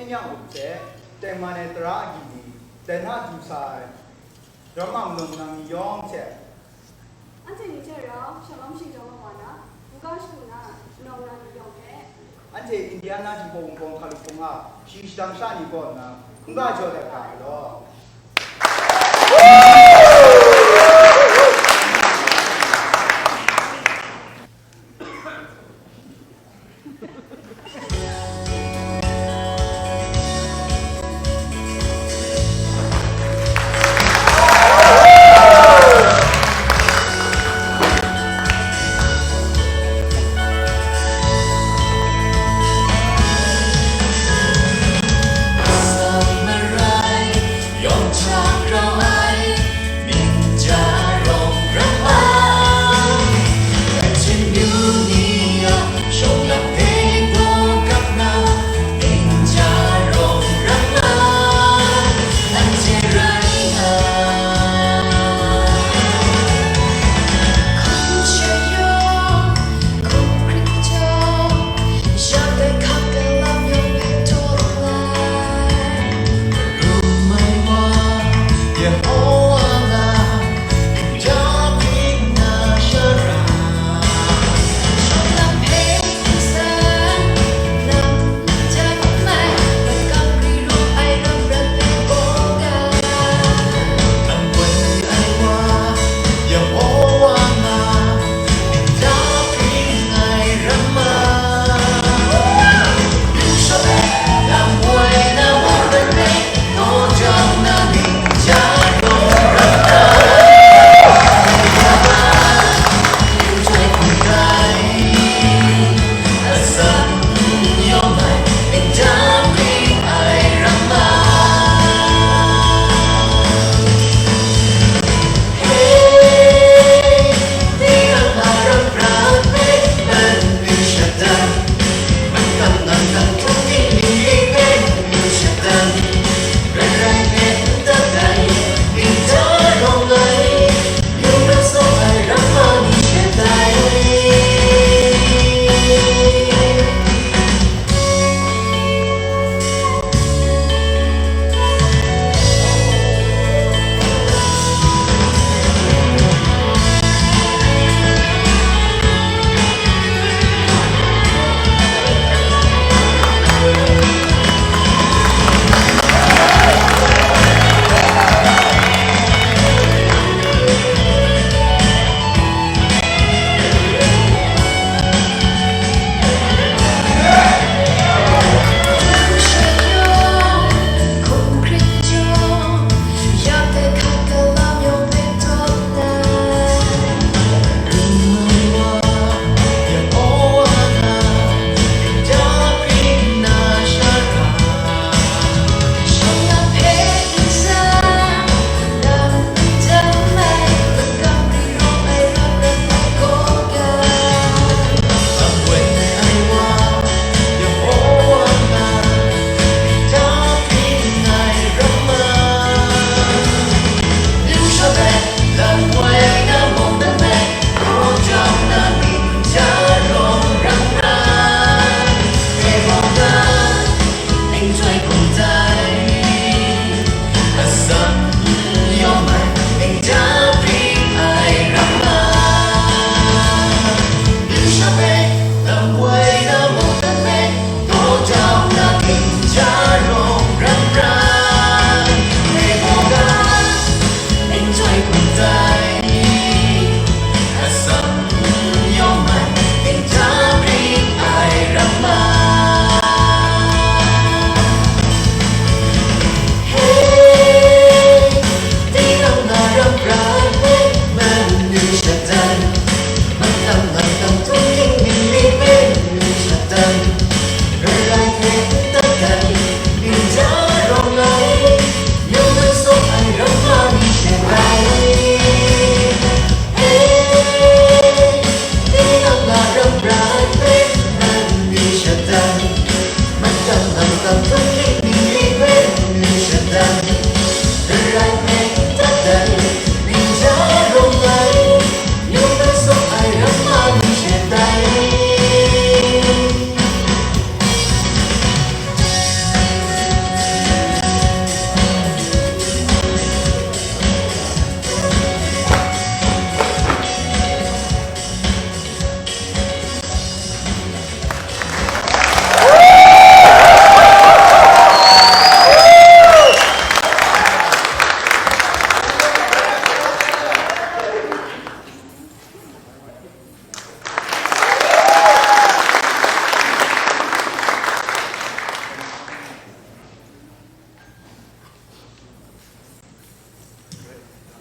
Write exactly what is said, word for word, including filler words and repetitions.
Nya up hte, tengman ai tara agyi ni, dai na du sa ai, ramma malum nang ni yawng hte, อันเจนิเจอร์เราชาวบ้านชิงจองมานะกูก็ชูนะนองนานิยองแท้ anhte Indiana Jinghpaw Wunpawng hkalup hpung a shi shadang sha ni kaw nna hkungga jaw dat ga ai law.